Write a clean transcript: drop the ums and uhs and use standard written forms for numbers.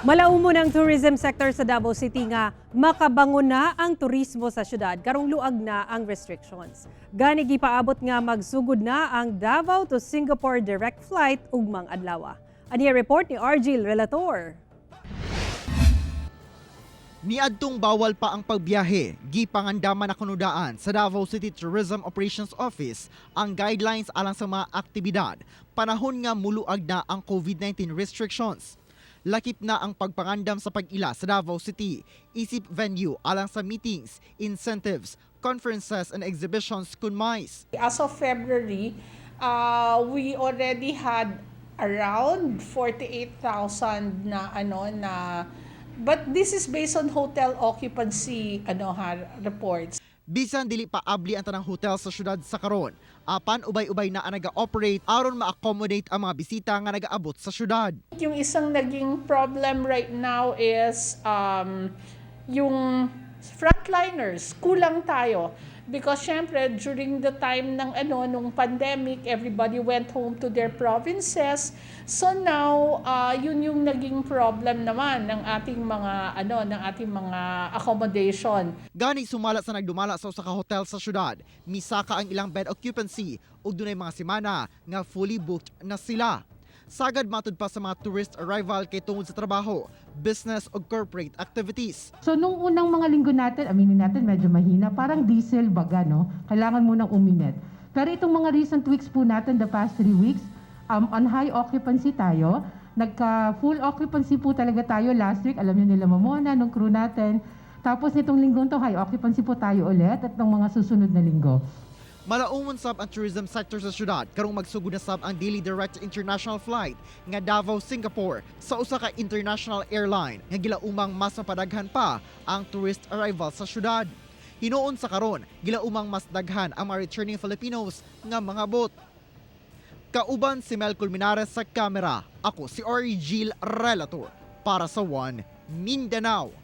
Malaumon ang tourism sector sa Davao City nga makabangon na ang turismo sa syudad karong luag na ang restrictions. Gani gipaabot nga magsugod na ang Davao to Singapore direct flight ugmang adlaw. Ani report ni Argil Relator. Niadtong bawal pa ang pagbiyahe, gipangandaman na kuno daan sa Davao City Tourism Operations Office ang guidelines alang sa mga aktibidad panahon nga muluag na ang COVID-19 restrictions. Lakip na ang pagpangandam sa pag-ila sa Davao City, isip venue alang sa meetings, incentives, conferences and exhibitions kun MICE. As of February, we already had around 48,000 na ano na, but this is based on hotel occupancy ano ha, reports. Bisan dili pa abli ang tanang hotel sa syudad sa karon, apan ubay-ubay na ang naga-operate aron ma-accommodate ang mga bisita nga nagaabot sa syudad. Yung isang naging problem right now is yung frontliners, kulang tayo. Because syempre, during the time ng ano nung pandemic, everybody went home to their provinces. So now, yun yung naging problem naman ng ating mga ano ng ating mga accommodation. Gani sumala sa nagdumala sa usa ka hotel sa syudad, misaka ang ilang bed occupancy ug dunay mga semana nga fully booked na sila. Sagad matud pa sa mga tourist arrival kay tungod sa trabaho, business ug corporate activities. So nung unang mga linggo natin, aminin natin, medyo mahina, parang diesel baga, no? Kailangan munang uminit. Pero itong mga recent weeks po natin, the past 3 weeks, on high occupancy tayo. Nagka full occupancy po talaga tayo last week. Alam niyo nila Mamona, nung crew natin. Tapos nitong linggong to, high occupancy po tayo ulit at ng mga susunod na linggo. Malaumon sab ang tourism sector sa syudad karong magsugod na sab ang daily direct international flight nga Davao Singapore sa usa ka international airline nga gilaumang mas mapadaghan pa ang tourist arrival sa syudad. Hinuon sa karon, gilaumang mas daghan ang mga returning Filipinos nga mangabot. Kauban si Mel Culminares sa kamera. Ako si Origil Relator para sa One Mindanao.